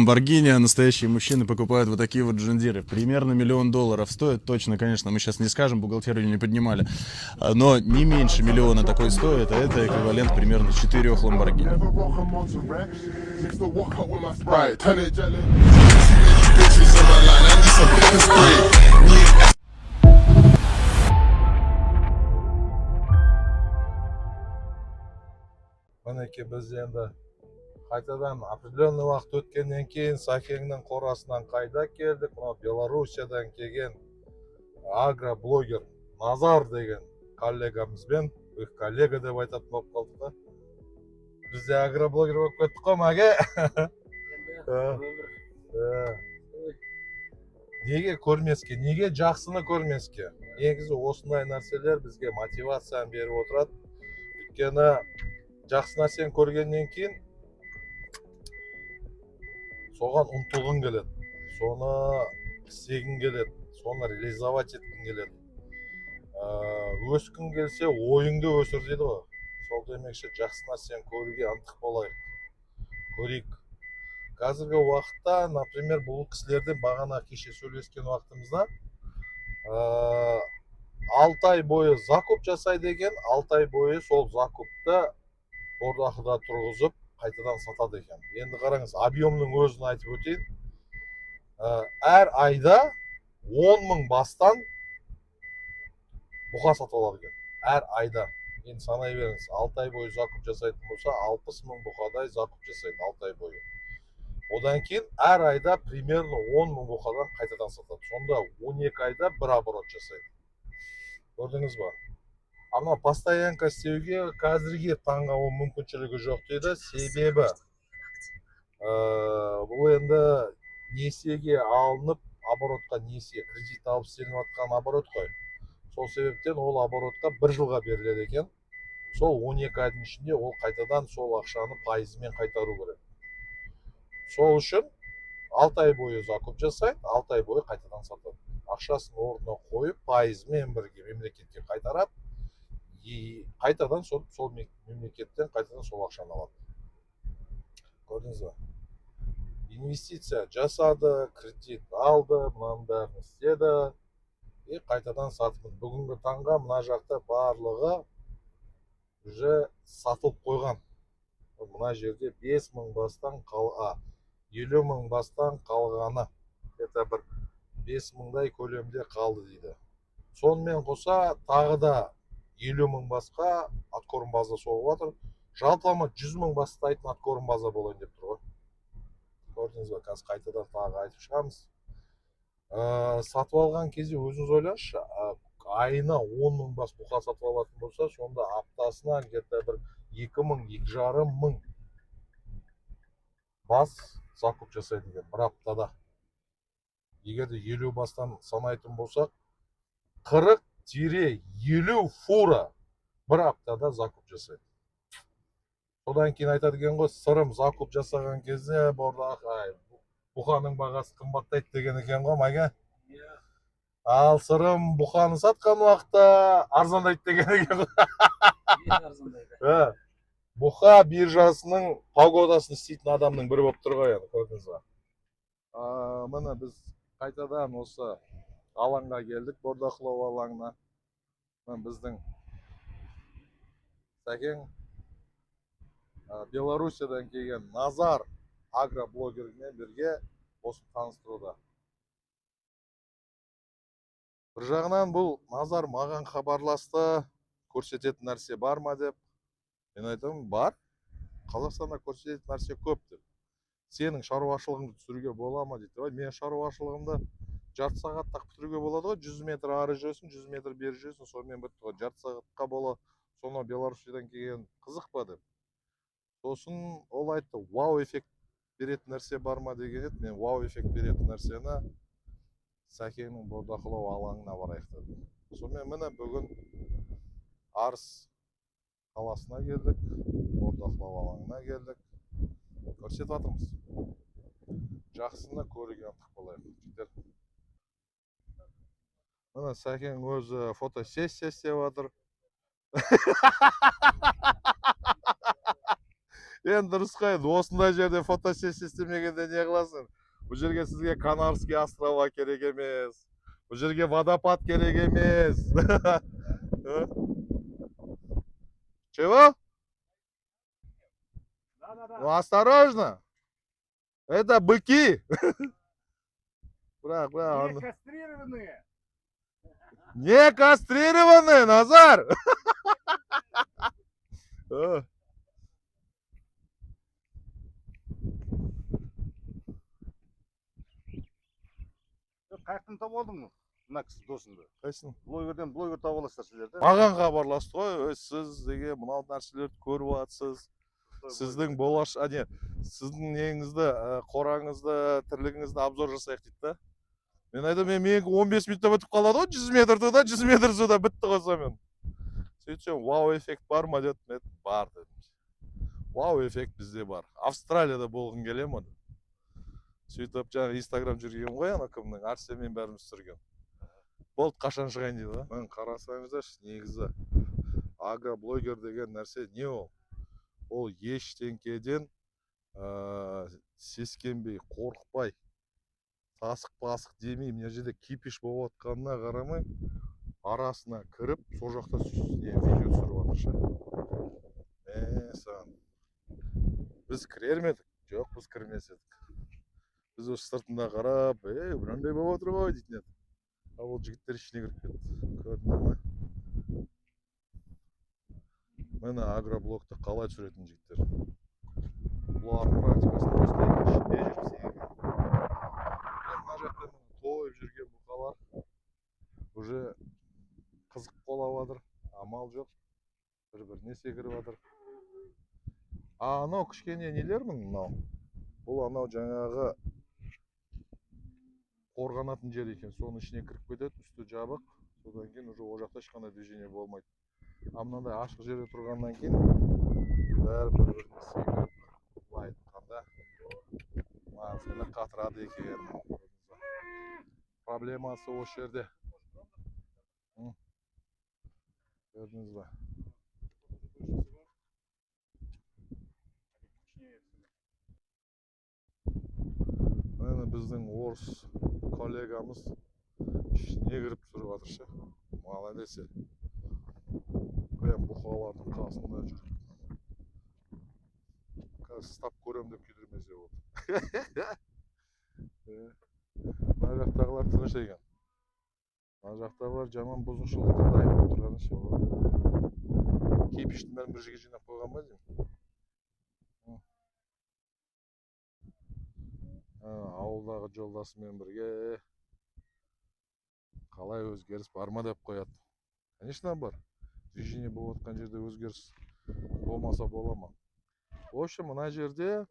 Ламборгини, а настоящие мужчины покупают вот такие вот Джон Диры. Примерно 1 миллион долларов стоит. Точно, конечно, мы сейчас не скажем, бухгалтерию не поднимали. Но не меньше миллиона такой стоит, а это эквивалент примерно четырех Ламборгини. Never rock a Monster Rex. Mix the walk up with my Sprite. Turn it jelly. Bitches on my line. I need some pepper spray. Me Мінекей, біз енді қайтадан определенный уақыт өткеннен кейін Сәкеңнің қорасынан қайда келдік? Мынау Белоруссиядан келген агроблогер Назар деген коллегамызбен, их коллега деп айтатын болып қалдық та, біз де агроблогер болып кеттік қой, Мәке. Неге көрмеске, неге жақсыны көрмеске? Негізі осындай нәрселер бізге мотивацияны беріп отырады, өйткені жақсы нәрсені көргеннен кейін соған ұмтылғың келеді, соны істегің келеді, соны реализовать еткің келеді. Өскің келсе, ойыңды өсір дейді ғой. Сол демекші, жақсы нәрсені көруге ынтық болайық, көрейік. Қазіргі уақытта, например, бұл кісілерден бағана кеше сөйлескен уақытымызда 6 ай бойы закуп жасайды екен. 6 ай бойы сол закупты бордақыда тұрғызып, қайтадан сатады екен. Енді қараңыз, объемның өзін айтып өтейін. Әр айда 10 мың бастан бұқа сатып алады екен әр айда. Енді санай беріңіз, 6 ай бойы закуп жасайтын болса, 60 мың бұқадай закуп жасайды 6 ай бойы. Одан кейін әр айда примерно 10 мың бұқадан қайтадан сатады. Сонда 12 айда бір оборот жасайды, көрдіңіз ба? А мынау постоянка істеуге қазірге таңға ол мүмкіншілігі жоқ дейді, себебі бұл енді несиеге алынып, оборотқа несие, кредит алып істелініп жатқан оборот қой. Сол себептен ол оборотқа бір жылға беріледі екен. Сол 12 айдың ішінде ол қайтадан сол ақшаны пайызымен қайтару керек. Сол үшін 6 ай бойы закуп жасайды, 6 ай бойы қайтадан сатады, ақшасын орнына қойып, пайызымен бірге мемлекетке қайтарады и қайтадан сол мемлекеттен қайтадан сол ақшаны алады. Көрдіңіз ба? Инвестиция жасады, кредит алды, мынаның бәрін істеді и қайтадан сатып. Бүгінгі таңға мына жақта барлығы уже сатылып қойған. Мына жерде 5000 бастан 50 000 бастан қалғаны, это бір 5000-дай көлемде қалды дейді. Сонымен қоса тағы да 50 000 басқа откорм база соғып жатыр. Жалпылама 100 000 бастайтын откорм база болайын деп тұр ғой, көрдіңіз ба? Қазір қайтадан тағы айтып шығамыз. Сатып алған кезде өзіңіз ойлаңызшы, айына 10 000 бас бұқа сатып алатын болса, сонда аптасына где то бір 2000, 2,5 мың бас закуп жасайды екен бір аптада. Егер де 50 бастан санайтын болсақ, 40-50 фура бір аптада закуп жасайды. Содан кейін айтады екен ғой, Сырым закуп жасаған кезде бордақ, ай, бұқаның бағасы қымбаттайды деген екен ғой, Мәке. Иә. Ал Сырым бұқаны сатқан уақытта арзандайды деген екен ғой. Ең арзандайды. Ә, бұқа биржасының погодасын істейтін адамның бірі болып тұр ғой енді, көрдіңіз ба? Міне, біз қайтадан осы алаңға келдік, бордақылау алаңына. Міне, біздің Сәкең Белоруссиядан келген Назар агроблогермен бірге осы таныстыруда. Бір жағынан бұл Назар маған хабарласты, көрсететін нәрсе бар ма деп. Мен айтамын, бар, Қазақстанда көрсететін нәрсе көп деп. Сенің шаруашылығыңды түсіруге бола ма дейді. Ой, менің шаруашылығымды жарты сағатта ақ бітіруге болады ғой, 100 метр ары жүресің, 100 метр бері жүресің, сонымен бітті ғой, жарты сағатқа бола. Сонау Белоруссиядан келген қызық па деп. Сосын ол айтты, вау эффект беретін нәрсе бар ма деген еді. Мен вау эффект беретін нәрсені Сәкеңнің бордақылау алаңына барайық дедім. Сонымен, міне, бүгін Арыс қаласына келдік, бордақылау алаңына келдік, көрсетіп жатырмыз. Жақсыны көруге ынтық болайық, жігіттер. Міне, Сәкең өзі фотосессия істеп жатыр. Енді дұрыс қой, енді осындай жерде фотосессия істемегенде не қыласың? Бұл жерге сізге Канарский острова керек емес, бұл жерге водопад керек емес. А? Чего? Да. Ну, осторожно, это быки. Бірақ Не кастрированные. Не кастрированные, Назар. А. Қаяқтан тауып алдың мына кісі, досыңды? Қайсысын? Блогерден блогер тауып аласыздар сіздер да. Маған хабарласты ғой: «Өй, сіз деген мынау нәрселерді көріп жатсыз, сіздің болаш а не, сіздің неңізді, қораңызды, тірлігіңізді обзор жасайық», — дейді да. Мен айтамын: «Мен, менікі 15 минутта бітіп қалады ғой, 100 метр туда, 100 метр сюда, бітті ғой сонымен». Сөйтсем, «Вау эффект бар ма?» — деді. Мен айттым: «Бар», — дедім. «Вау эффект бізде бар. Австралияда болғың келе ма?» — дедім. Сөйтіп жаңағы Инстаграм жүрген ғой, ана кімнің, Арсенмен бәріміз түсірген. «Болды, қашан шығайын?» — дейді ғой. Міне, қарасаңыздаршы, негізі агроблогер деген нәрсе не ол? Ол ештеңкеден сескенбей, қорықпай, тасық пасық демей, мына жерде кипиш болып жатқанына қарамай, арасына кіріп, сол жақта не, видео түсіріп жатыр ше. Мә саған, біз кірер ме едік? Жоқ, біз кірмес едік. Біз осы сыртында қарап: «Ей, мынандай болып жатыр ғой», — дейтін едік. Ал ол жігіттер ішіне кіріп кетті, көрдіңдер ма? Міне, агроблогты қалай түсіретін жігіттер. Бұлардың практикасында осындай екен, ішінде жүріп істеген екен. Мына жақта, міне, тойып жүрген бұқалар уже қызық қуалап жатыр, амал жоқ, бір біріне секіріп жатыр. А анау кішкене нелер мынау? Бұл анау жаңағы қорғанатын жер екен. Соның ішіне кіріп кетеді, үсті жабық. Содан кейін уже ол жақта ешқандай движение болмайды. А мынандай ашық жерде тұрғаннан кейін бәрі бір біріне секіріп, былай айтқанда, мазаны қатырады екен. Проблемасы осы жерде. Көрдіңіз ба? Міне, біздің орыс коллегамыз ішіне кіріп түсіріп жатыр ше. Молодец. Прям бұқалардың қасында жүр. Қазір ұстап көремін деп күйдірмесе болды. Мына жақтағылар тыныш екен, мына жақтағылар жаман бұзушылыққа дайын болып тұрған ше. Кипиштің бәрін бір жерге жинап қойған ба деймін. Ауылдағы жолдасымен бірге «Қалай, өзгеріс бар ма?» — деп қояды. Конечно, бар. Движение болып жатқан жерде өзгеріс болмаса бола ма? В общем, мына жерде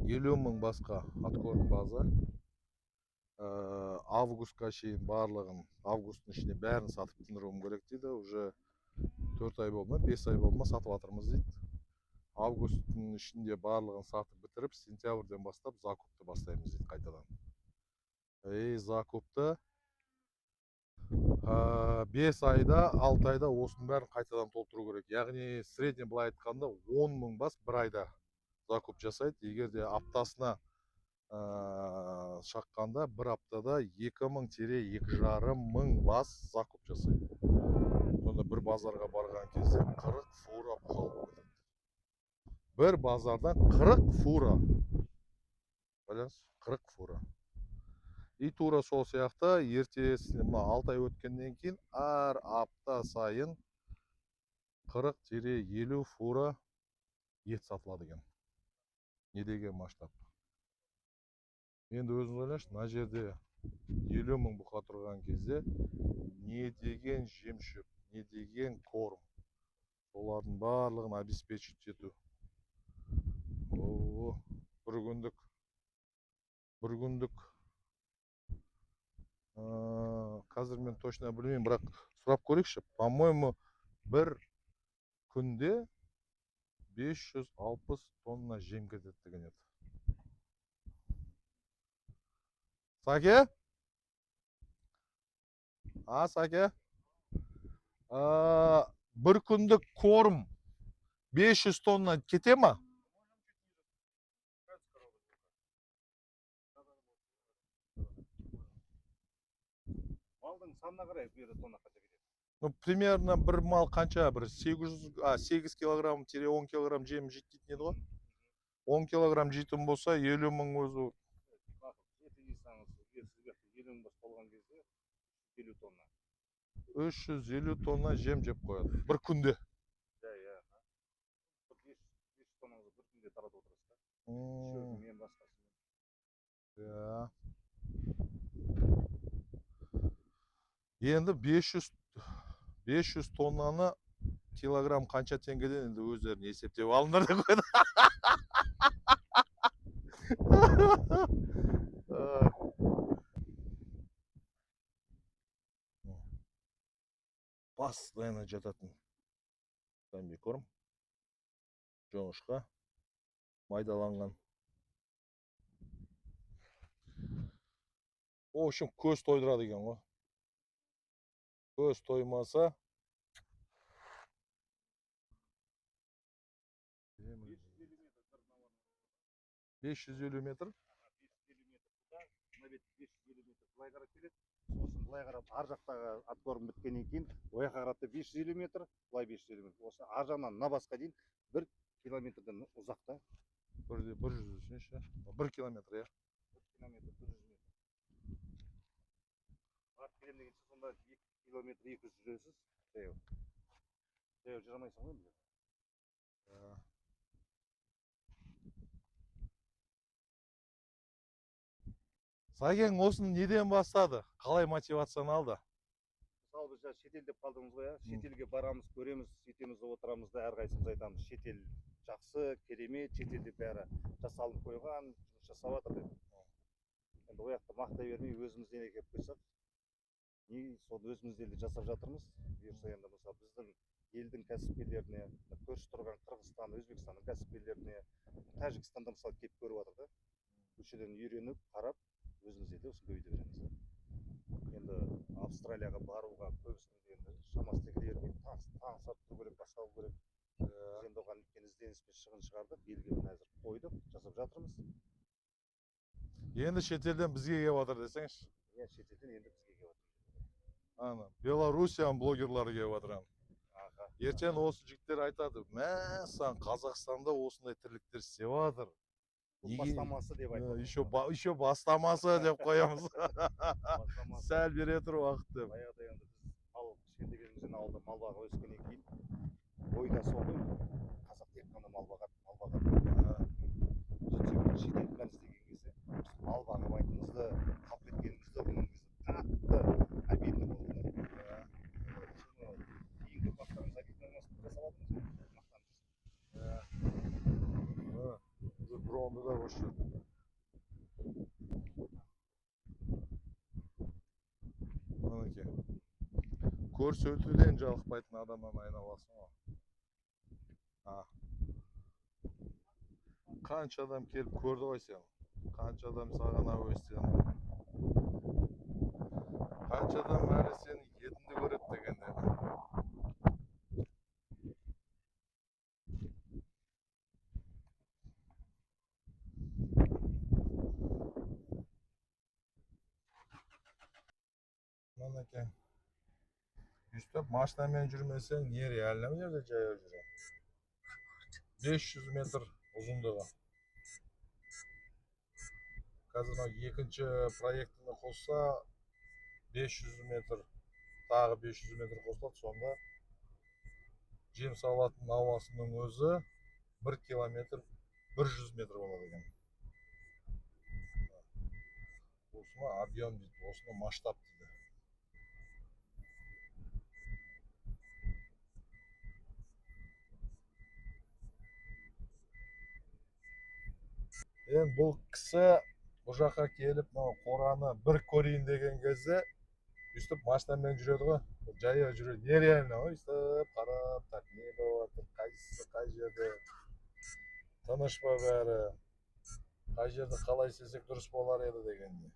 50 000 басқа откорм база. Августқа шейін барлығын, августтың ішінде бәрін сатып тындыруым керек дейді. Уже 4 ай болды ма, 5 ай болды ма, сатып жатырмыз дейді. Августтың ішінде барлығын сатып бітіріп, сентябрьден бастап закупты бастаймыз дейді қайтадан. И закупты 5 айда, 6 айда осының бәрін қайтадан толтыру керек. Яғни средний былай айтқанда, 10 000 бас бір айда закуп жасайды. Егер де аптасына шаққанда, бір аптада 2000 тире 2,5 мың бас закуп жасайды. Сонда бір базарға барған кезде 40 фура бұқа алып кетеді. Бір базардан 40 фура, ойлаңызшы, 40 фура. И тура сол сияқты ертесіне, мына 6 ай өткеннен кейін, әр апта сайын 40 тире 50 фура ет сатылады екен. Не деген масштаб! Енді өзіңіз ойлаңызшы, мына жерде 50 000 бұқа тұрған кезде не деген жем шөп, не деген корм, солардың барлығын обеспечить ету. О, бір күндік қазір мен точно білмеймін, бірақ сұрап көрейікші. По моему, бір күнде 560 тонна жем кетеді деген еді. Сәке, а, Сәке, бір күндік корм 500 тонна кете ма? Малдың санына қарай бұл жерде тонна қанша кетеді. Ну, примерно бір мал қанша, бір 800, а, 8 килограмм тире 10 килограмм жем жейді дейтін еді ғой. 10 килограмм жейтін болса, 50 мың өзі. Жеті жисаңыз, егер сізге 50 мың бас болған кезде 50 тонна. 350 тонна жем жеп қояды бір күнде. Иә. 500 тоннаңызды бір күнде таратып отырасыз да. Шөбімен, басқасымен. Иә. Енді 500 тоннаны килограмм қанша теңгеден, енді өздерің есептеп алыңдар деп қойды. Ай. Постоянно жататын комбикорм, жоңышқа майдаланған. В общем, көз тойдырады екен ғой. Көз тоймаса. 550 метр. 550 метр туда, мына бет 550 метр былай қарап келеді. Сосын былай қарап ар жақтағы откорм біткеннен кейін ол жаққа қарап та 550 метр, былай 550 метр. Осы ар жағынан мына басқа дейін 1 километрден ұзақ та. Бір бір жүз десеңші. 1 километр, иә. 1 километр 100 метр. Барып келемін дегенше сонда 2 километр 200 жүресіз. Жаяу. Жаяу жүре алмайсың ғой енді. Иә. Сәкең осыны неден бастады? Қалай мотивацияны алды? Мысалы, біз жаңа шетел деп қалдыңыз ғой, иә. Шетелге барамыз, көреміз, сөйтеміз де отырамыз да, әрқайсымыз айтамыз: шетел жақсы, керемет, шетелде бәрі жасалынып қойған, жұмыс жасап жатыр деп. Енді ол жақты мақтай бермей, өзімізден келіп қойсақ, не соны өзіміз елде жасап жатырмыз. Бұйырса, енді мысалы, біздің елдің кәсіпкерлеріне, мына көрші тұрған Қырғызстан, Өзбекстанның кәсіпкерлеріне, Тәжікстанда, мысалы, келіп көріп жатыр да. Осы жерден үйреніп, қарап, өзіміз елде осыны көбейте береміз да. Енді Австралияға баруға көбісінің енді шамасы да келе бермейді. Танысып тұру керек, басқа қылу керек. Біз енді оған үлкен ізденіс пен шығын шығардық, елге міне әзір қойдық, жасап жатырмыз. Енді шетелден бізге келіп жатыр десеңші. Иә, шетелден енді бізге келіп жатыр. Ана Белоруссияның блогерлары келіп жатыр ана. Аха. Ертең осы жігіттер айтады: мәссаған, Қазақстанда осындай тірліктер істеп жатыр. Бұл Неге- бастамасы деп айтады. Еще бастамасы деп қоямыз. Бастамасы. Сәл бере тұр уақыт деп. Баяғыда енді біз мал, кішкентай кезімізден ауылда мал бағып өскеннен кейін ойда сол ғой: қазақ тек қана мал бағады, мал бағады. Сөйтсек, шетелдің бәрін іздеген кезде біз мал бағып қалып кеткенімізді ұғынған кезде қатты обидно болды да. Соны кейінгі ұрпақтарымыз обидно болмасын деп жасап жатырмыз ғой, мақтаныш. Міне, уже дронды да осы жерде. Мінекей, көрсетуден жалықпайтын адамнан айналасың ғой. А. Қанша адам келіп көрді ғой сені. Қанша адам саған әуестенді. Қанша адам әлі сені етіңді көреді дегенде. Мінекей. Өйстіп машинамен жүрмесең, нереально мына жерде жаяу жүре. 500 метр ұзындығы. Қазір мынау екінші проектіні қосса, 500 метр, тағы 500 метр қосылады, сонда жем салатын ауасының өзі 1 километр 100 метр болады екен. Осыны объем дейді, осыны масштаб дейді. Енді бұл кісі бұл жаққа келіп, мынау қораны бір көрейін деген кезде, өйстіп машинамен жүреді ғой, жаяу жүреді нереально ғой. Өйстіп қарап, так, не болып жатыр, қайсысы қай жерде, тыныш па бәрі, қай жерді қалай істесек дұрыс болар еді дегендей.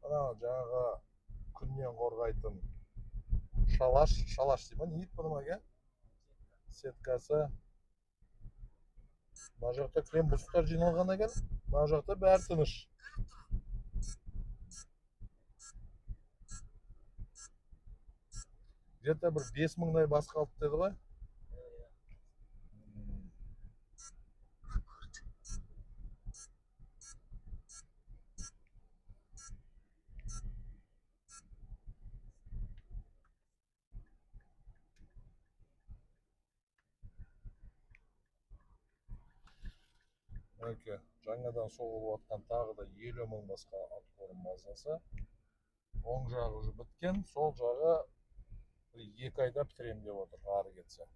Мынау жаңағы күннен қорғайтын шалаш, шалаш дей ма, не дейді бұны, мәке, сеткасы. Мына жақта кілең бұзықтар жиналған екен, мына жақта бәрі тыныш. Где-то бір 5000-дай бас қалды деді ғой. Мінекей, жаңадан соғылып жатқан тағы да 50 000 басқа откорм базасы. Оң жағы уже біткен, сол жағы бір 2 айда бітіремін деп отыр, ары кетсе.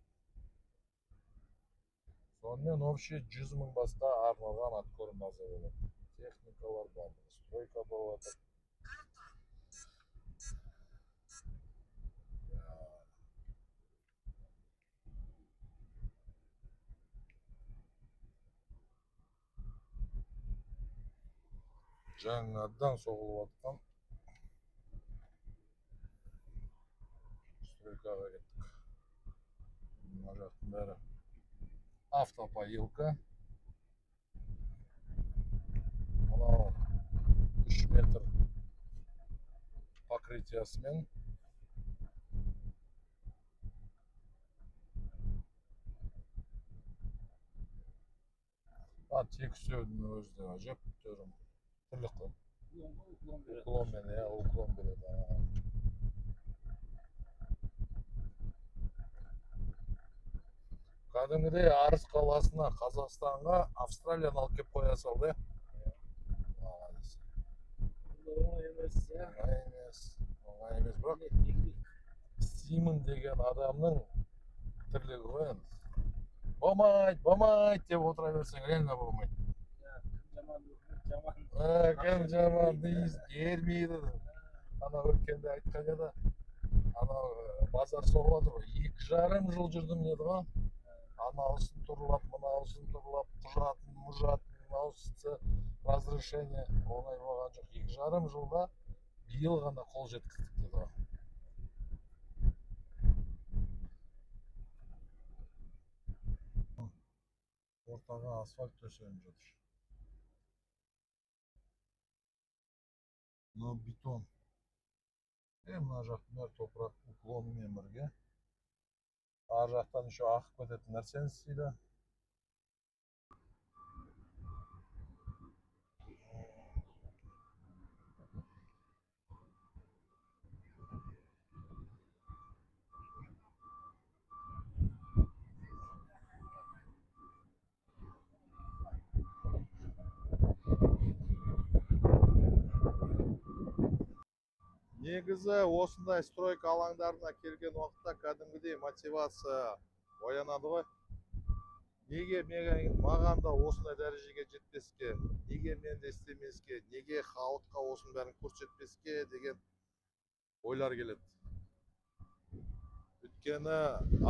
Сонымен общий 100 000 басқа арналған откорм база болады. Техникалар барлығы, стройка болып жатыр. Жаңадан соғылып жатқан стройкаға кеттік. Мына жақтың бәрі автопоилка. Мынау 3 метр покрытиясымен. Текстеудің өзі де әжептәуір тірлік қой. Уклон береді. Уклонмен, иә, уклон береді. Кәдімгідей Арыс қаласына, Қазақстанға Австралияны алып келіп қоя салды, иә? Молодец. Бұл оңай емес, иә. Оңай емес, оңай емес, бірақ Еңбек. істеймін деген адамның тірлігі ғой енді. Болмайды, болмайды деп отыра берсең, реально болмайды. Иә, кім жаман, өкімет жаман. Кім жаман дейсіз, бермейді. Анау өткенде айтқан еді, анау базар соғып жатыр ғой, 2,5 жыл жүрдім деді ғой. Анауысын турлап, мынауысын турлап, құжатын, мұжатын, мынауысы разрешение оңай болған жоқ. 2,5 жылда биыл ғана қол жеткіздік деді ғой. Ортаға асфальт төселіп жатыр. Мынау бетон. Мына жақтың бәрі топырақ уклонымен бірге. Ар жақтан еще ағып кететін нәрсені істейді. Негізі осындай стройка алаңдарына келген уақытта кәдімгідей мотивация оянады ғой. Неге маған да осындай дәрежеге жетпеске, неге мен де істемеске, неге халыққа осының бәрін көрсетпеске деген ойлар келеді. Өйткені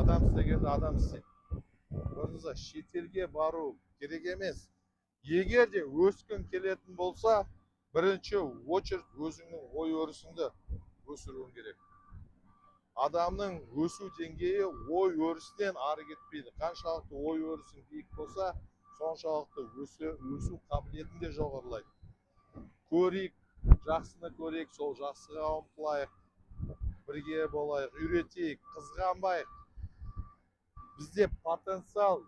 адам істегенде адам істейді. Көрдіңіз бе, шетелге бару керек емес. Егер де өскің келетін болса, бірінші очередь өзіңнің ой өрісіңді өсіруің керек. Адамның өсу деңгейі ой өрісінен ары кетпейді. Қаншалықты ой өрісің биік болса, соншалықты өсу қабілетің де жоғарылайды. Көрейік, жақсыны көрейік, сол жақсыға ұмтылайық, бірге болайық, үйретейік, қызғанбайық. Бізде потенциал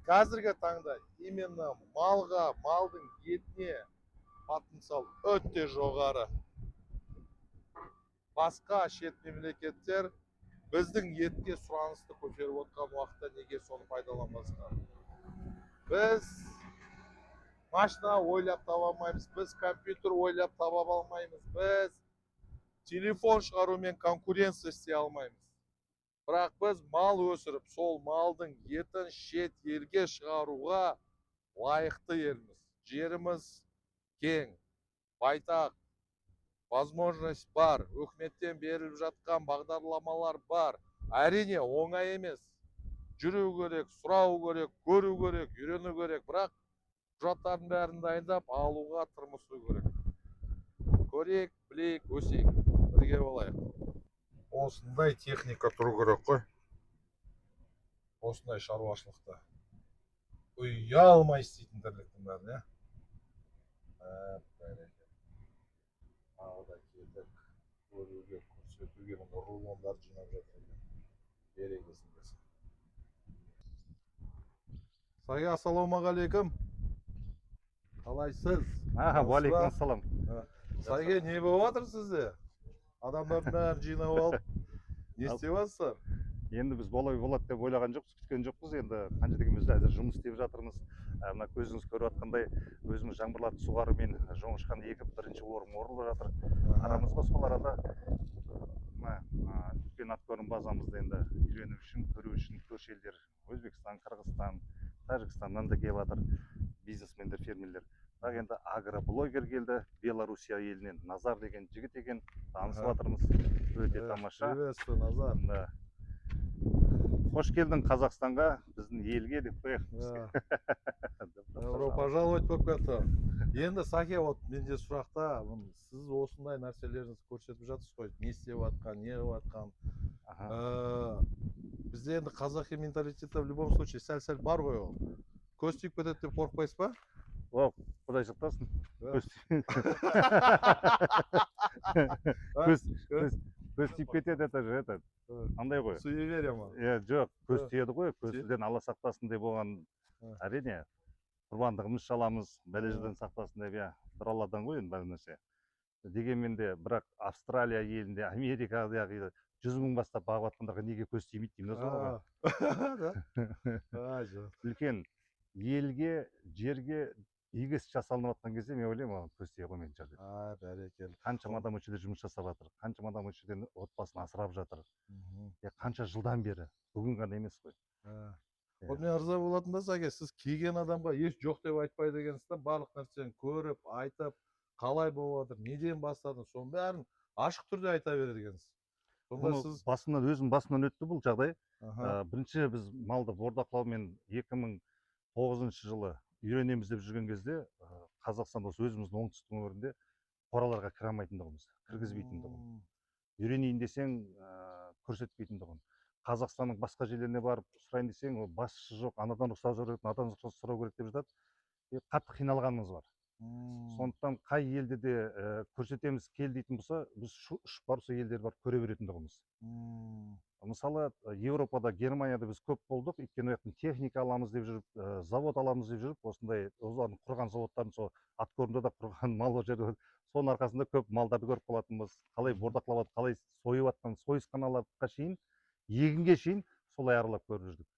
қазіргі таңда именно малға, малдың етіне потенциал өте жоғары. Басқа шет мемлекеттер біздің етке сұранысты көтеріп отқан уақытта неге соны пайдаланбасқа? Біз машина ойлап таба алмаймыз, біз компьютер ойлап таба алмаймыз, біз телефон шығарумен конкуренция істей алмаймыз. Бірақ біз мал өсіріп, сол малдың етін шет елге шығаруға лайықты елміз. Жеріміз кең, байтақ, возможность бар, өкіметтен беріліп жатқан бағдарламалар бар. Әрине, оңай емес. Жүру керек, сұрау керек, көру керек, үйрену керек. Бірақ құжаттардың бәрін дайындап алуға тырмысу керек. Көрейік, білейік, өсейік, бірге болайық. Осындай техника тұру керек қой. Осындай шаруашылықта. Ұялмай істейтін тірліктің бәрін, иә. Ә, бәрекелді. Тағы да келдік көруге, көрсетуге. Міне, рулондар жинап жатыр екен, берекесін берсін. Сая, ассалаумағалейкум, қалайсыз? Аха, уағалейкум ассалам. Сәке, не болып жатыр сізде? Адамдардың бәрін жинап алып, не істеп жатсыздар? Енді біз олай болады деп ойлаған жоқпыз, күткен жоқпыз. Енді қанша дегенмен біз әзір жұмыс істеп жатырмыз. Мына көзіңіз көріп жатқандай, өзіміз жаңбырлатып суарумен жоңышқаны егіп, бірінші орым орылып жатыр. Арамызға сол арада мына үлкен откорм базамызды енді үйрену үшін, көру үшін көрші елдер, Өзбекстан, Қырғызстан, Тәжікстаннан да келіп жатыр бизнесмендер, фермерлер. Бірақ енді агроблогер келді Белоруссия елінен, Назар деген жігіт екен, танысып жатырмыз, өте тамаша. Приветствую, Назар. Да. Қош келдің Қазақстанға, біздің елге деп қояйық. Добро пожаловать болып кетті. Енді, Сәке, вот менде сұрақта, міне, сіз осындай нәрселеріңізді көрсетіп жатырсыз ғой, не істеп жатқан, не қылып жатқан. Бізде енді қазақи менталитетте в любом случае сәл сәл бар ғой ол. Көз тиіп кетеді деп қорықпайсыз ба? О, құдай сақтасын. Да. Көз тиіп кетеді, это же это андай ғой. Суеверие ма? Иә, жоқ, көз тиеді ғой, Тиеді. көзден Алла сақтасын деп оған әрине құрбандығымыз шаламыз, бәле сақтасын деп, иә, бір Алладан ғой енді бәрі нәрсе. Дегенмен де, бірақ Австралия елінде, Америкада 100 000 бастап бағып жатқандарға неге көз тимейді деймін да соларға. Да? А, жоқ. Үлкен елге, жерге игі іс жасалынып жатқан кезде, мен ойлаймын, оған көз тие қоймайтын шығар деп. А, бәрекелді. Қаншама адам осы жерде жұмыс жасап жатыр, қаншама адам осы жерден отбасын асырап жатыр. Иә, қанша жылдан бері, бүгін ғана емес қой. Иә. Вот мен ырза болатын да, Сәке, сіз келген адамға еш жоқ деп айтпайды екенсіз да, барлық нәрсені көріп, айтып, қалай болып жатыр, неден бастадың, соның бәрін ашық түрде айта береді екенсіз. Сонда Бұны сіз басымнан, өзім басымнан өтті бұл жағдай. Бірінші біз малды бордақылаумен 2009 жылы үйренеміз деп жүрген кезде, Қазақстанда, осы өзіміздің оңтүстік өңірінде қораларға кіре алмайтын тұғынбыз, кіргізбейтін тұғын. Үйренейін десең, көрсетпейтін тұғын. Қазақстанның басқа жерлеріне барып сұрайын десең, ол басшы жоқ, анадан рұқсат сұрау керек, мынадан рұқсат сұрау керек деп жатады. И қатты қиналғанымыз бар. Сондықтан қай елде де көрсетеміз, кел дейтін болса, біз ұшып барып, сол елдерді барып көре беретін тұғынбыз. Мысалы, Еуропада, Германияда біз көп болдық, өйткені ол жақтан техника аламыз деп жүріп, завод аламыз деп жүріп, осындай олардың құрған заводтарын, сол откормда да құрған мал бар жерде, соның арқасында көп малдарды көріп қалатынбыз, қалай бордақылап жатыр, қалай сойып жатқан, сойысханаларға шейін, егінге шейін солай аралап көріп жүрдік.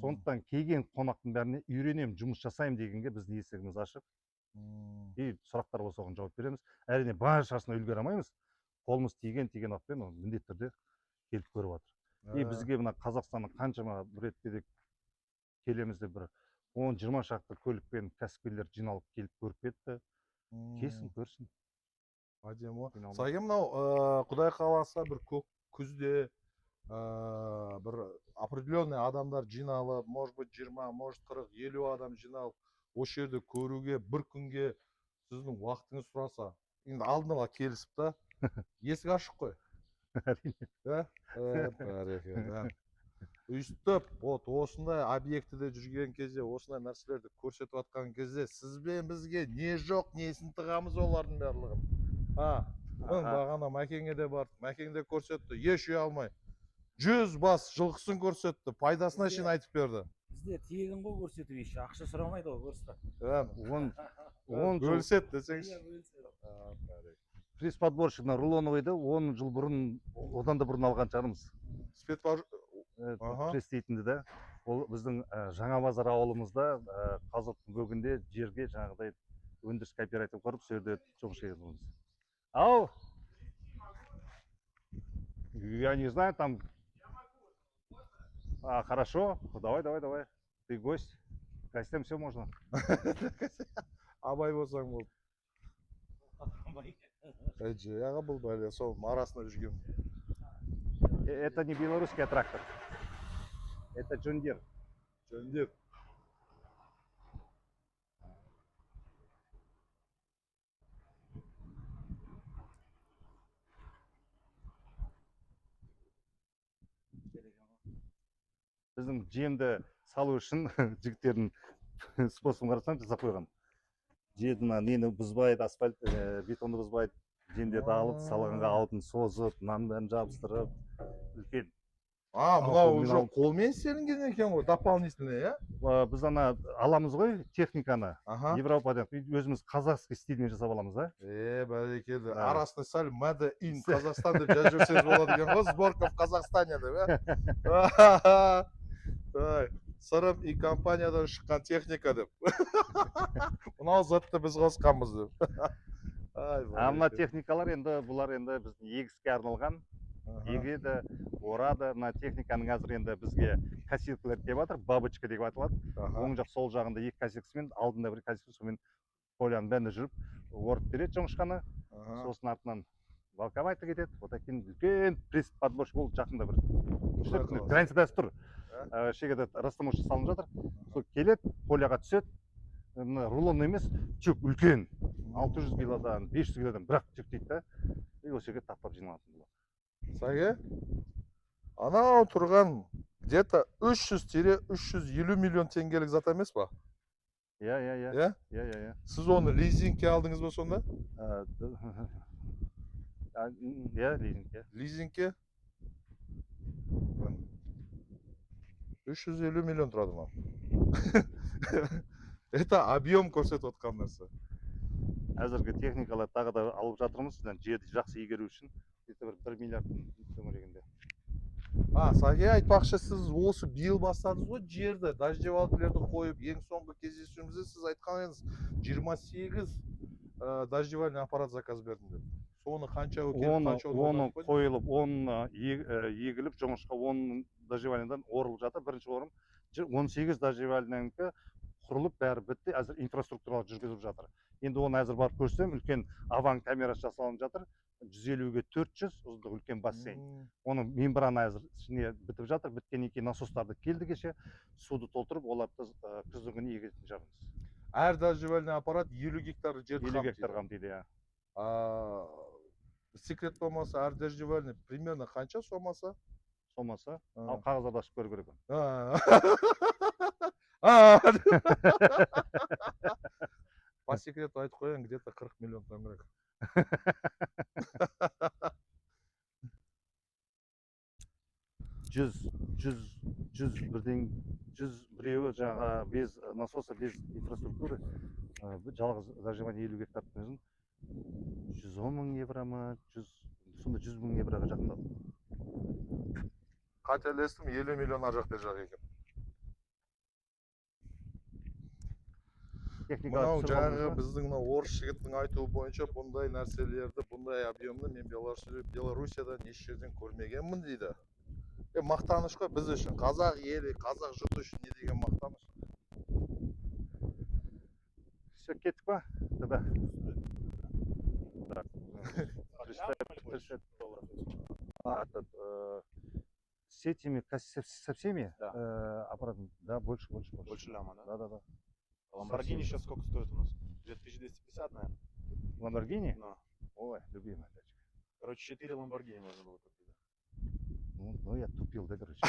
Сондықтан келген қонақтың бәріне үйренемін, жұмыс жасаймын дегенге біздің есігіміз ашық. И сұрақтар болса, оған жауап береміз. Әрине, баршасына үлгере алмаймыз, қолымыз тиген тиген уақытпен оны міндетті түрде келіп көріп жатыр. И бізге мына Қазақстанның қаншама, бір ретте де келеміз деп, бір 10-20 шақты көлікпен кәсіпкерлер жиналып келіп көріп кетті. Келсін, көрсін. Әдемі ғой. Қиналмай. Сәке, мынау құдай қаласа, бір көк күзде бір определенный адамдар жиналып, может быть, 20, может, 40, 50 адам жиналып, осы жерде көруге бір күнге сіздің уақытыңыз сұраса, енді алдын ала келісіп та, есік ашық қой. Әрине. Да? Бәрекелді. Өйстіп, вот осындай объектіде жүрген кезде, осындай нәрселерді көрсетіп жатқан кезде, сіз бен бізге не жоқ, несін тығамыз олардың барлығын. А, міне, бағана Мәкеңе де бардық, Мәкең де көрсетті, еш ұялмай. 100 бас жылқысын көрсетті, пайдасына шейін айтып берді. Бізде тегін ғой көрсету, еще ақша сұрамайды ғой көрсетіп. Ә, 10 жыл бөліседі десеңші. Иә, бөліседі. А, бәрекелді. Пресс-подборщик мына рулоновыйды 10 жыл бұрын, одан да бұрын алған шығармыз. Пресс дейтінді да, ол біздің Жаңа базар ауылымызда, Қазығұрттың бөгінде жерге жаңағыдай өндіріс кооператив құрып, сол жерде жұмыс жасаймыз. Ау, я не знаю, там. А, хорошо, давай, давай, давай, ты гость, гостям все можно. Абай болсаң болды. Әй, жай аға, бұл бәле, сол арасында жүрген. Это не белорусский трактор, это Джон Дир. Жөндеп. Біздің жемді салу үшін жігіттердің Способын қарасам, жасап қойған. Жерді мына нені бұзбайды, асфальт, бетонды бұзбайды. Жендерді алып, салғанға алдын созып, мынаның бәрін жабыстырып, үлкен. А, мынау Қолмен уже алып. Қолмен істелінген екен ғой, дополнительный, иә? Біз ана аламыз ғой техниканы Европадан, өзіміз казахский стильмен жасап аламыз да. Е, бәрекелді. Да. Арасына сәл «Made in Казахстан» деп жазып жіберсеңіз болады екен ғой, «Сборка в Казахстане» деп, иә? Так, «Сырым и компаниядан шыққан техника» деп. Мынау затты біз қосқанбыз деп. Ай, А мына бәрекелді. Техникалар енді, бұлар енді біздің егіске арналған. Егеді, орады. Мына техниканың қазір енді бізге косилкалар келіп жатыр, бабочка деп аталады. Оң жақ, сол жағында екі косилкасымен, алдында бір косилка, сонымен поляның бәрінде жүріп орып береді жоңышқаны. Сосын артынан валковать кетеді. Одан кейін үлкен пресс подборщик, ол жақында бір үш төрт Құдай күн қаласа. Границада тұр. Шекарада растаможка салынып жатыр. Сол келеді, поляға түседі. Мына рулон емес, тюк үлкен, 600 килодан, 500 килодан бірақ жүктейді да, и осы жерге таптап жиналатын болады. Сәке, анау тұрған где-то 300-350 миллион теңгелік зат емес па? Иә. Иә? Иә. Сіз оны лизингке алдыңыз ба сонда? Иә, лизингке. Лизингке 350 миллион тұрады мынау. Это объем көрсетіп отқан нәрсе. Әзіргі техникалар тағы да алып жатырмыз мына жерді жақсы игеру үшін, где-то 1 миллиардтың төңірегінде. А, Сәке, айтпақшы, сіз осы биыл бастадыңыз ғой жерді, дождевалкілерді қойып. Ең соңғы кездесуімізде сіз айтқан едіңіз, 28 дождевальный аппарат заказ бердім деп. Соны қанша келіп, Оны қанша оны орнатып қойдыңыз? Қойылып, оны егіліп, жоңышқа 10 дождевальныйдан орылып жатыр бірінші орым. 18 дождевальныйнікі құрылып, бәрі бітті, әзір инфраструктуралар жүргізіліп жатыр. Енді оны әзір барып көрсем, үлкен аван камерасы жасалынып жатыр, 150-ге 400 ұзындығы үлкен бассейн. Оның мембрана әзір ішіне бітіп жатыр. Біткеннен кейін насостарды келді кеше, суды толтырып, оларды күздің күні егетін шығармыз. Әр дождевальный аппарат 50 гектар жерді 50 қамтиды. Гектар қамтиды, иә. А, секрет болмаса, әр дождевальный примерно қанша сомасы? Сомасы, ал қағаздарды ашып көру керек оны. А. По секрету айтып қояйын, где-то 40 миллион төңірек. Жүз бірден, жүз біреуі жаңағы без насоса, без инфраструктуры, бір жалғыз дождевальный 50 гектардың өзін 110 000 евро ма, жүз, сонда 100 000 евроға жақындады. Қателестім, 50 миллион ар жақ бер жақ екен. Техникалар Мынау түсіріп жаңағы алдыңыз ба? Біздің мынау орыс жігіттің айтуы бойынша, бұндай нәрселерді, бұндай объемды мен Белоруссиядан еш жерден көрмегенмін дейді. Е, мақтаныш қой біз үшін, қазақ елі, қазақ жұрты үшін не деген мақтаныш. Все, кеттік па тогда? Так, 300, а, этот, с этими, со всеми Да. Аппаратами, да, больше, больше, больше. Больше ляма, да? Да. Ламборгини сейчас сколько стоит у нас? Где-то 1250, наверное. Ламборгини? Ну, Ой, любимая тачка. Короче, 4 Ламборгини можно было купить. Да. Ну, я тупил, да, короче.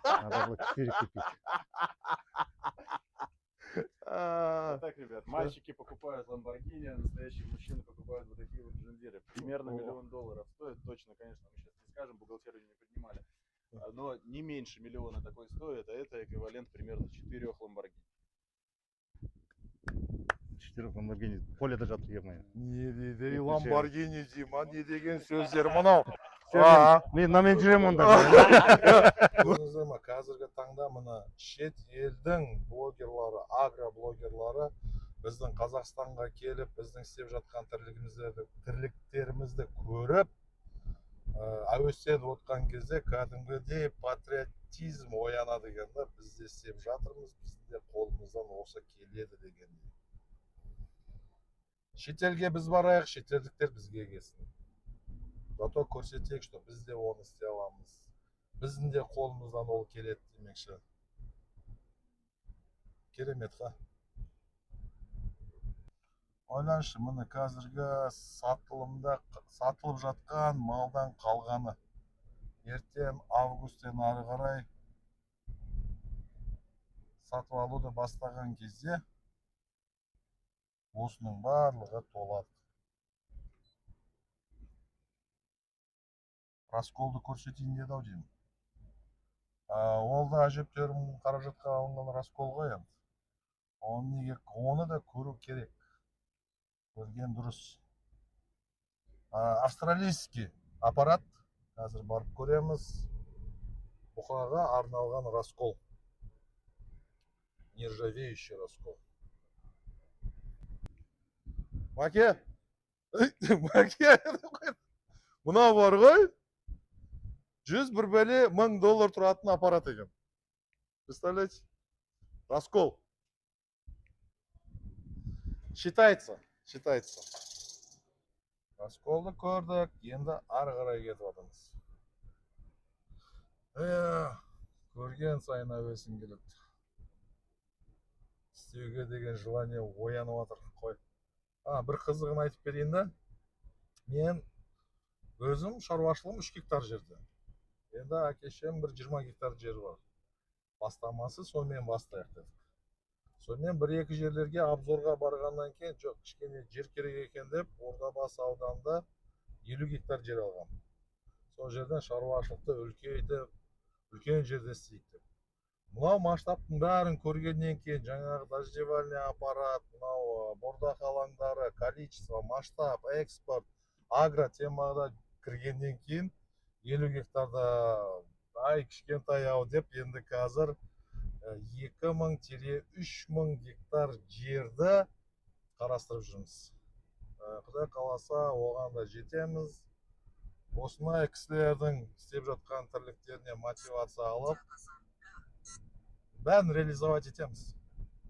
Надо было 4 купить. А, Вот так, ребят, мальчики покупают Ламборгини, а настоящие мужчины покупают вот такие вот Джон Диры. Примерно О. миллион долларов стоит, точно, конечно, мы сейчас не скажем, бухгалтерию не поднимали. Но не меньше миллиона такой стоит, а это эквивалент примерно четырех Ламборгини. Четырех Ламборгини. Поледа жатыр, ё-моё. Не дейді? Екінші. Ламборгини дей ма, не деген сөздер мынау? Всё, А. мен мынамен жүремін онда. Көрдіңіздер ма, қазіргі таңда мына шет елдің блогерлары, агроблогерлары біздің Қазақстанға келіп, біздің істеп жатқан тірлігімізді, тірліктерімізді көріп, әуестеніп отқан кезде кәдімгідей патриотизм оянады екен да. Біз де істеп жатырмыз, біздің де қолымыздан осы келеді дегендей. Шетелге біз барайық, шетелдіктер бізге келсін, зато көрсетейік, что біз де оны істей аламыз, біздің де қолымыздан ол келеді демекші. Керемет қа. Ойлаңызшы, міне, қазіргі сатылымда сатылып жатқан малдан қалғаны ертең августтен ары қарай. Сатып алуды бастаған кезде осының барлығы толады. Расколды көрсетейін деді ау деймін. Ол да әжептәуір қаражатқа алынған раскол ғой енді. Оны неге, оны да көру керек. Көрген дұрыс. Австралийский аппарат. Қазір барып көреміз. Бұқаға арналған раскол. Нержавеющий раскол. Маке! Маке! Мынау бар ғой. Жүз бір бәле мың доллар тұратын аппарат екен. Представляете? Раскол. Считается. Считается. Расколды көрдік, енді ары қарай кетіп жатырмыз. Көрген сайын әуесің келеді. Істеуге деген желание оянып жатыр. Қой. Бір қызығын айтып берейін да. Мен өзім шаруашылығым 3 гектар жерде. Енді әке шешем бір 20 гектар жері бар. Бастамасы сонымен бастайық дедік. Сонымен бір-екі жерлерге обзорға барғаннан кейін, жоқ, кішкене жер керек екен деп, Ордабасы ауданында 50 гектар жер алғам. Сол жерден шаруашылықты үлкейтіп, үлкен жерде істейік деп. Мынау масштабтың бәрін көргеннен кейін, жаңағы дождевальный аппарат, мынау бордақ алаңдары, количество, масштаб, экспорт, агро темаға кіргеннен кейін 50 гектарда ай кішкентай ау деп, енді қазір 2000-3000 гектар жерді қарастырып жүрміз. Құдай қаласа, оған да жетеміз. Осындай кісілердің істеп жатқан тірліктеріне мотивация алып, бәрін реализовать етеміз.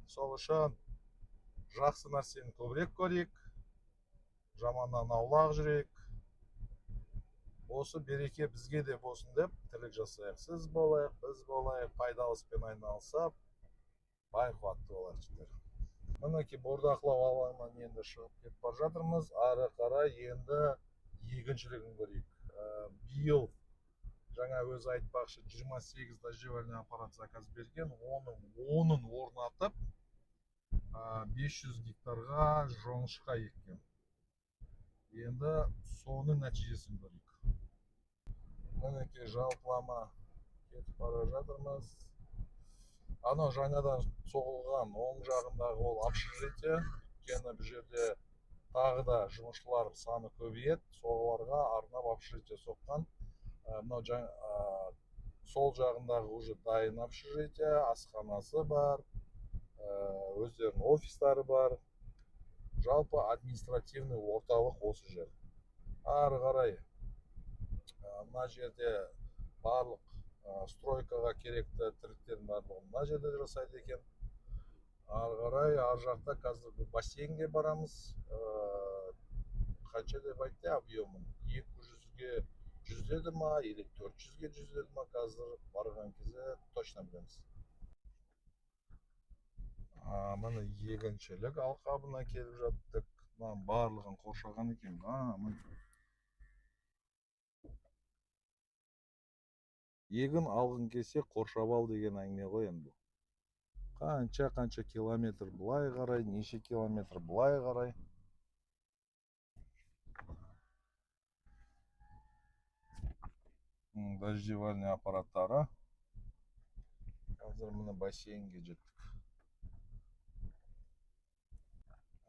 Сол үшін жақсы нәрсені көбірек көрейік, жаманнан аулақ жүрейік. Осы береке бізге де болсын деп тірлік жасайық. Сіз болайық, біз болайық, пайдалы іспен айналысып, бай қуатты болайық, жігіттер. Мінекей, бордақылау алаңынан енді шығып кетіп бара жатырмыз. Ары қарай енді егіншілігін көрейік. Биыл жаңа өзі айтпақшы, 28 дождевальный аппарат заказ берген, оның 10-ын орнатып, 500 гектарға жоңышқа еккен. Енді соның нәтижесін көрейік. Мінекей, жалпылама кетіп бара жатырмыз. Анау жаңадан соғылған оң жағындағы ол общежитие. Өйткені бұл жерде тағы да жұмысшылар саны көбейеді, соларға арнап общежитие соққан. Мынау сол жағындағы уже дайын общежитие, асханасы бар, өздерінің офистары бар. Жалпы административный орталық осы жер. Ары қарай мына жерде барлық стройкаға керекті тірліктердің барлығын мына жерде жасайды екен. Ары қарай ар жақта қазір бір бассейнге барамыз. Қанша деп айтты объемын? 200-ге 100 деді ма, или 400-ге 100 деді ма, қазір барған кезде точно білеміз. Міне, егіншілік алқабына келіп жаттық. Мынаның барлығын қоршаған екен. Міне. Егін алғың келсе, қоршап ал деген әңгіме ғой енді бұл. Қанша-қанша километр былай қарай, неше километр былай қарай. Дождевальный аппараттары. Қазір міне бассейнге жеттік.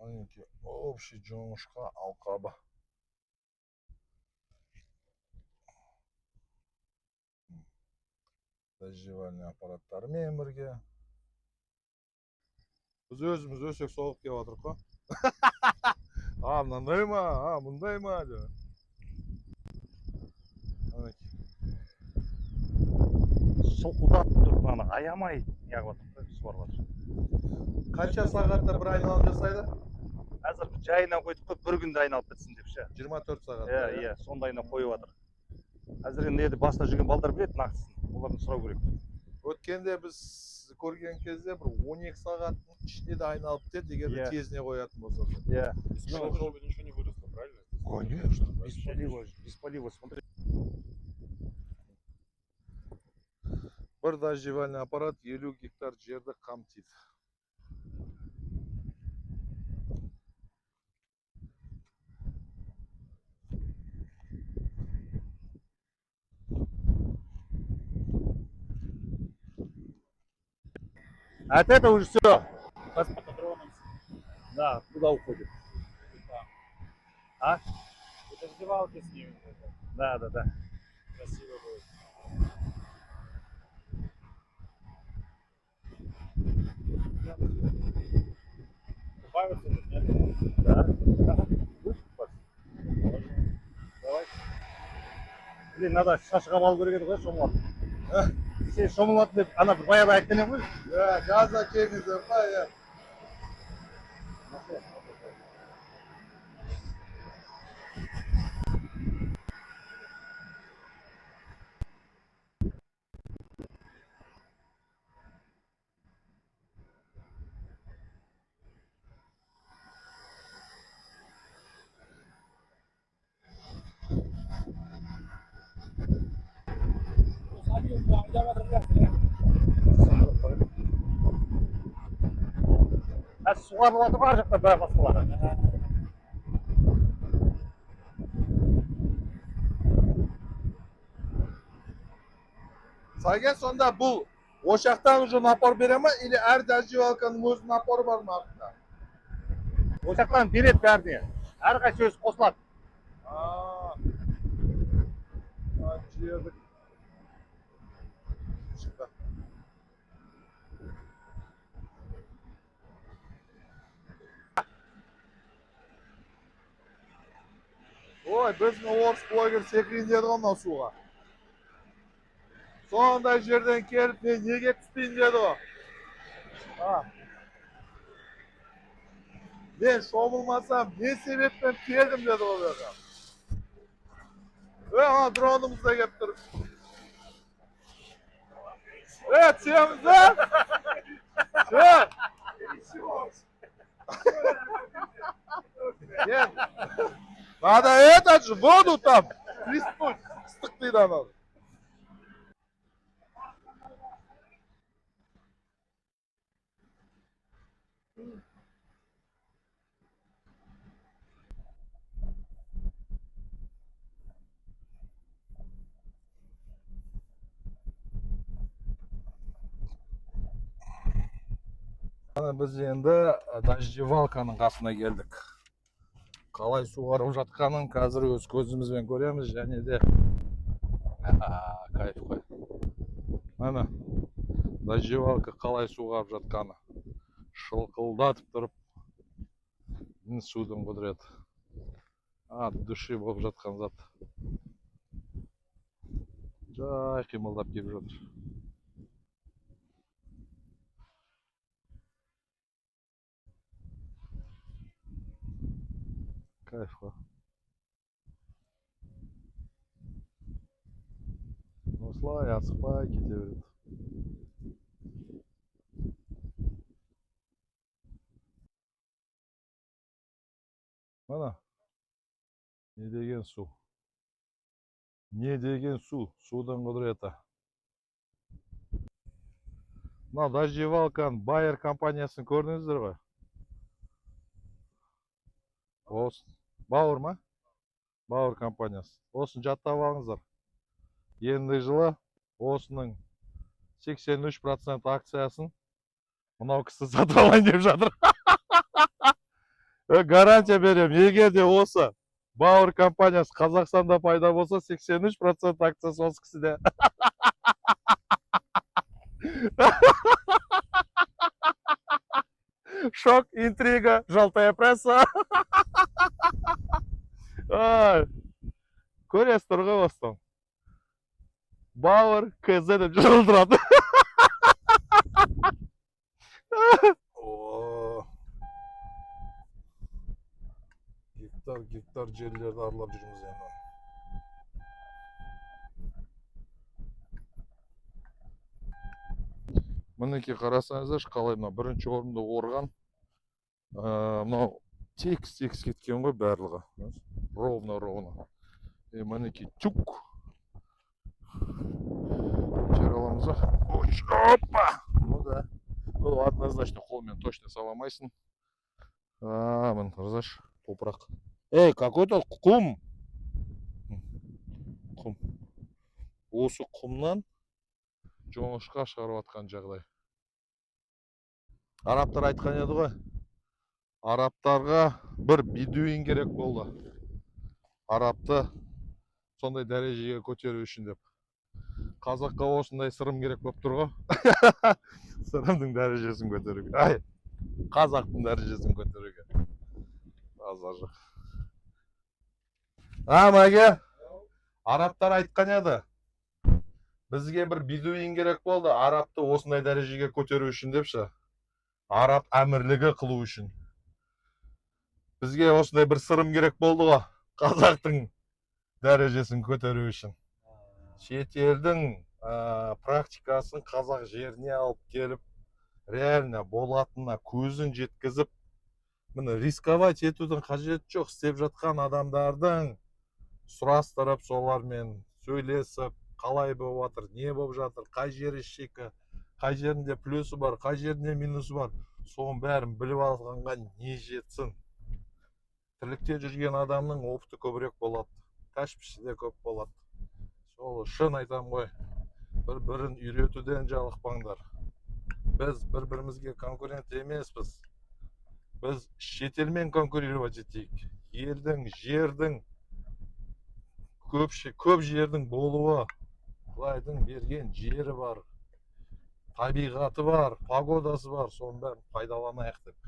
Мінекей, общий жоңышқа алқабы. Дождевальный аппараттарымен бірге. Біз өзіміз өсек соғып келіп жатырмық қой. А, мынандай ма, а, мындай ма деп. Мінекей. Солқылдап тұрып, мынаны аямай неғып жатыр да, суарып жатыр. Қанша сағатта бір айналым жасайды? Қазір жайына қойдық қой, бір күнде айналып бітсін деп ше. 24 сағат. Иә, сондайына қойып жатыр. Қазір енді басында жүрген балдар біледі нақтысын, олардан сұрау керек. Өткенде біз көрген кезде бір 12 сағаттың ішінде де айналып кетеді, егер де тезіне қоятын болса. Иә. Должно быть, ничего не выросло, правильно? Конечно, без полива, без полива, смотри. Бір дождевальный аппарат 50 гектар жерді қамтиды. От этого уже все. По дронам. Да, туда уходит. А? И дождевалки с ними. Да. Красиво будет. Купаются тут, нет? Да. Будешь купаться? Давай. Блин, надо шашқа алу керек еді ғой, шомылатын. Сен шомылатын деп ана бір баяғыда айтқан едім ғой. Иә, жазда келіңіздер ма, иә. А суғарылып жатыр ғой ар жақта бәрі басқалары. Сәкен, сонда бұл ошақтан уже напор бере ма или әр дождевалканың өзінің напоры бар ма артында? Ошақтан береді бәріне. Әрқайсысы өзі қосылады. А, жерді шықты. Ой, біздің орыс блогер секірейін деді ғой мынау суға. Сондай жерден келіп мен неге түспеймін деді ғой. А. Мен шомылмасам не себеппен келдім деді ғой бұл жаққа. Е, ана дронымыз да келіп тұр. Е, түсеміз ба? Че? Нет. Надо этот же воду там плеснуть. Ыстық дейді анау. Ана біз енді дождевалканың қасына келдік. Қалай суғарып жатқанын қазір өз көзімізбен көреміз және де кайф қой. Міне, дождевалка қалай суғарып жатқаны. Шылқылдатып тұрып судың құдіреті. От души болып жатқан зат. Жай қимылдап келіп жатыр. Кайф қой. Осылай асықпай кете береді. Мына не деген су? Не деген су? Судың құдіреті. Мына дождевалканың Байер компаниясын көрдіңіздер ғой? Осы Бауыр ма? Бауыр компаниясы. Осыны жаттап алыңыздар. Ендігі жылы осының 83% акциясын мынау кісі сатып алайын деп жатыр. Гарантия беремін. Егер де осы Бауыр компаниясы Қазақстанда пайда болса, 83% акциясы осы кісіде. Шок, интрига, желтая пресса. Ай, көресіздер ғой осыдан. Бауыр КЗ деп жазылып тұрады. О, гектар гектар жерлерді аралап жүрміз енді. Мінекей, қарасаңыздаршы, қалай мына бірінші орынды орған. Мынау тегіс тегіс кеткен ғой барлығы. Ровно, ровно. И мінекей, тюк. Жер аламыз. Қараңыздар. Опа! Ну да. Ну, однозначно қолмен точно сала алмайсың. А, міне, қарасайшы, топырақ. Ей, какой-то құм. Құм. Осы құмнан жоңышқа шығарып жатқан жағдай. Арабтар айтқан еді ғой. Арабтарға бір бедуин керек болды. Арабты сондай дәрежеге көтеру үшін деп. Қазаққа осындай Сырым керек болып тұр ғой. Сырымның дәрежесін көтеруге. Ай, қазақтың дәрежесін көтеруге. Базар жоқ. А, Мәге, арабтар айтқан еді. Бізге бір бедуин керек болды, арабты осындай дәрежеге көтеру үшін депші. Араб әмірлігі қылу үшін. Бізге осындай бір Сырым керек болды ғой, қазақтың дәрежесін көтеру үшін. Шетелдің практикасын қазақ жеріне алып келіп, реально болатынына көзін жеткізіп, міне, рисковать етудің қажеті жоқ, істеп жатқан адамдардың сұрастырып, солармен сөйлесіп, қалай болып жатыр, не болып жатыр, қай жері шикі, қай жерінде плюсы бар, қай жерінде минусы бар, соның бәрін біліп алғанға не жетсін? Тірлікте жүрген адамның опыты көбірек болады, тәшпіші де көп болады. Сол үшін айтамын ғой, бір бірін үйретуден жалықпаңдар. Біз бір бірімізге конкурент емеспіз, біз шетелмен конкурировать етейік. Елдің, жердің көп, көп жердің болуы, құдайдың берген жері бар, табиғаты бар, погодасы бар, соның бәрін пайдаланайық деп,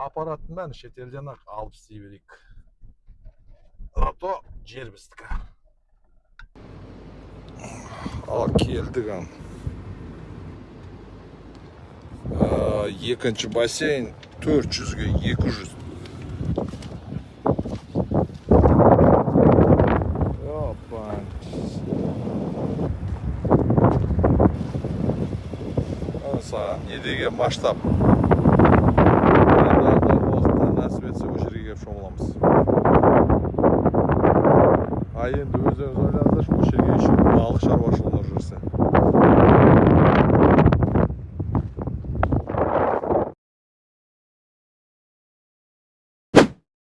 аппараттың бәрін шетелден ақ алып істей берейік, зато жер біздікі. Ал келдік. Ан екінші бассейн 400-ге 200. Опа. Саған не деген масштаб! Енді алдағы уақытта, нәсіп етсе, осы жерге келіп шомыламыз. А енді өздеріңіз ойлаңыздаршы, осы жерге еще балық шаруашылығы жүрсе.